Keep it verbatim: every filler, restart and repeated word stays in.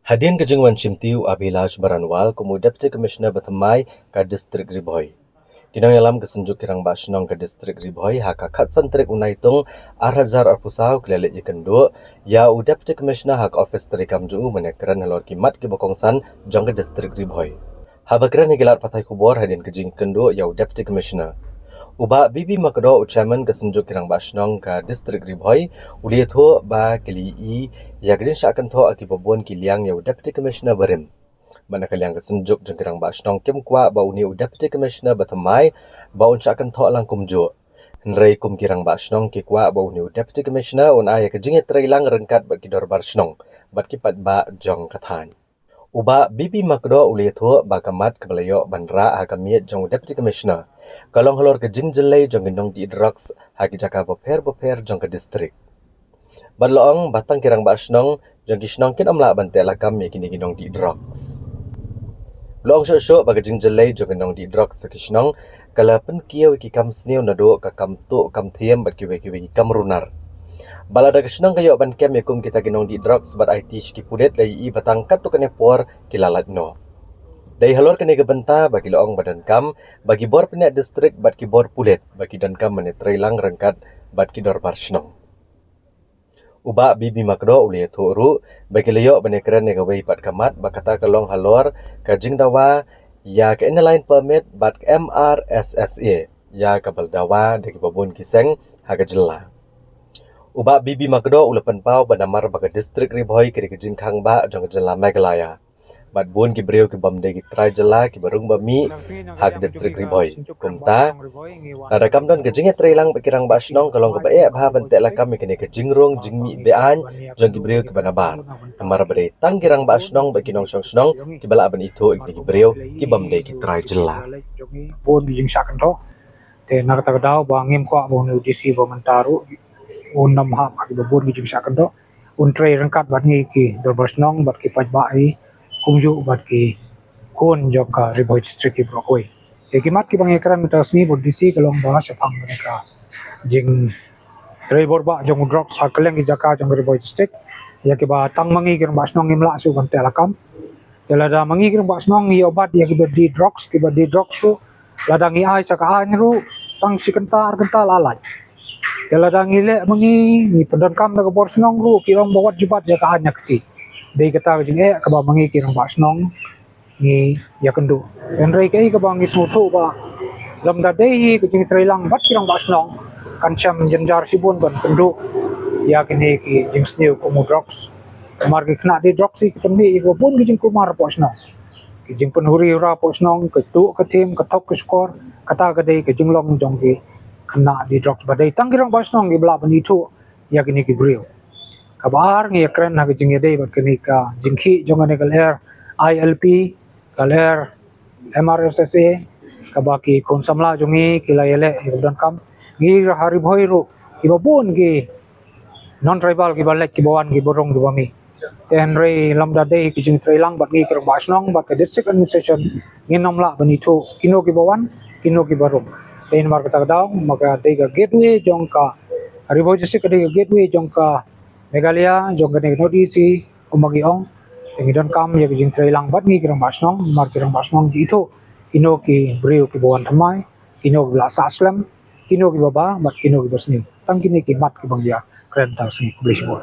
Hadien ka jingwan shimti u Abhilash Baranwal kum u Deputy Commissioner bathymmai ka District Ri Bhoi, ki nongïalam ka Synjuk ki Rangbah Shnong ka District Ri Bhoi ha ka khatsan tarik u Naitung ar hajar arphew saw ki la leit ïakynduh ïa u Deputy Commissioner ha ka office treikam jong u ban ïakren halor ki mat kiba kongsan jong ka District Ri Bhoi. Haba kren ha ki lad pathai khubor hadien ka jingïakynduh ïa u Deputy Commissioner, u Bah B B Makdoh, u Chairman ka Synjuk ki Rangbah Shnong ka District Ri Bhoi, u la ïathuh ba ki la ïohi ïa ka jingshah kynthoh ha kiba bun ki liang ïa u Deputy Commissioner barim. Bad na ka liang ka Synjuk jong ki Rangbah Shnong kim kwah ba une u Deputy Commissioner bathymmai ba un shah kynthoh lang kumjuh. Hynrei kum ki Rangbah Shnong ki kwah ba une u Deputy Commissioner un ai ïa ka jingïatreilang ryngkat bad ki dorbar shnong bad ki paidbah jong ka thaiñ. U Bah B B Makdoh u la ïathuh ba ka mat kaba la ïoh ban rah ha ka miet jong u Deputy Commissioner ka long halor ka jingjyllei jong ki nongdih drugs ha ki jaka bapher bapher jong ka district. Bad la ong ba tang ki Rangbah Shnong jong ki shnong kin ym lah ban teh lakam ïa kine ki nongdih drugs. La ong shuh shuh ba ka jingjyllei jong ki nongdih drugs ha ki shnong ka la pynkiew ïa ki kam sniew naduh ka kam tuh kam thiem bad kiwei kiwei ki kam runar. Bad lada ka shnong ka ïoh ban kem ïa kum kita ki nongdih drugs bad aiti sha ki pulit, la ïohi ba tang katto katne por ki la lait noh. Dei halor kane ka bynta ba ki la ong ba donkam ba ki bor bneng district bad ki bor pulit ba ki donkam ban ïatreilang ryngkat bad ki dorbar shnong. U Bah B B Makdoh u la ïathuh ruh ba ki la ïoh ban ïakren ïa kawei pat ka mat ba kata ka long halor ka jingdawa ïa ka Inner Line Permit bad ka M R S S A ïa kaba la dawa da kiba bun ki seng ha ka jylla. U Bah B B Makdoh u la pynpaw ba namar ba ka District Ri Bhoi ka dei ka jingkhang bah jong ka jylla Meghalaya, bad bun ki briew ki bym dei ki trai jylla kiba rung ba mih ha ka District Ri Bhoi. Kumta, lada kam don ka jingïatreilang bad ki Rangbah Shnong ka long kaba eh bha ban teh lakam ïa kane ka jingrung jingmih be-aiñ jong ki briew kiba nabar. Namar ba dei tang ki Rangbah Shnong bad ki nongshong shnong kiba lah ban ithuh ïa kine ki briew ki bym dei ki trai jylla. Bun ki jingshah kynthoh. Te na kata ka daw ba ngim kwah ba une u D C ba mynta ruh un nym hap ha kiba bun ki jingshah kynthoh. Un trei ryngkat bad ngi ki dorbar shnong bad ki paidbah hi kumjuh bad ki khun jong ka Ri Bhoi District ki baroh kawei. Te ki mat kiba ngi ïakren mynta ka sngi bad u D C ka long ba shaphang kane ka jingtrei bor bah jong u drugs ha kylleng ki jaka jong ka Ri Bhoi District, ïa kiba tang ma ngi ki Rangbah Shnong ngim lah shuh ban teh lakam. Te lada ma ngi ki Rangbah Shnong ngi ïoh bat ïa kiba dih drugs, kiba dih drugs ruh, lada ngi ai sha ka aiñ ruh, tang shi kynta ar kynta la lait. Te lada ngi leh ma ngi, ngi pyndonkam da ka bor shnong ruh, ki ong ba wat ju bat ïa ka aiñ ha kti. Dei kata ka jingeh kaba ma ngi ki Rangbah Shnong ngi ïakynduh. Hynrei kaei kaba ngi sngewthuh ba lymda dei hi ka jingtreilang bad ki Rangbah Shnong, kan shem jynjar shibun ban kynduh ïa kine ki jingsniew kum u drugs. Namar ki khynnah dih drugs hi ki pynmih ïa kiba bun ki jingkulmar hapoh shnong. Ki jingpynhuri hura hapoh shnong, ka tuh ka thiem, ka thok ka shkor, kata ka dei ka jinglong jong ki khynnah dih drugs. Ba dei tang ki Rangbah Shnong kiba lah ban ithuh ïa kine ki briew. Kaba ar, ngi ïakren ha ka jingïadei bad kane ka jingkhih jong kane ka lyer I L P, ka lyer M R S S A, kaba ki khun samla jong ngi ki la ïaleh ïa kaba donkam. Ngi ha Ri Bhoi ruh kiba bun ki non-tribal kiba leit kiba wan, kiba rung kiba mih. Te hynrei lymda dei hi ka jingtreilang bad ngi ki Rangbah Shnong bad ka District Administration, ngin nym lah ban ithuh kino kiba wan, kino kiba rung. Te namar kata ka daw, ma ka dei ka gateway jong ka Ri Bhoi District, ka dei ka gateway jong ka Meghalaya, jong kane ka North East hi, kumba ngi ong. Te ngi donkam ïa ka jingtreilang bad ngi ki Rangbah Shnong, namar ki Rangbah Shnong ki ithuh kino ki briew kiba wan thymmai, kino kiba la sah slem, kino kiba bah, bad kino kiba sniew. Tang kine ki mat kiba ngi ïakren mynta ka sngi. Khublei shibun.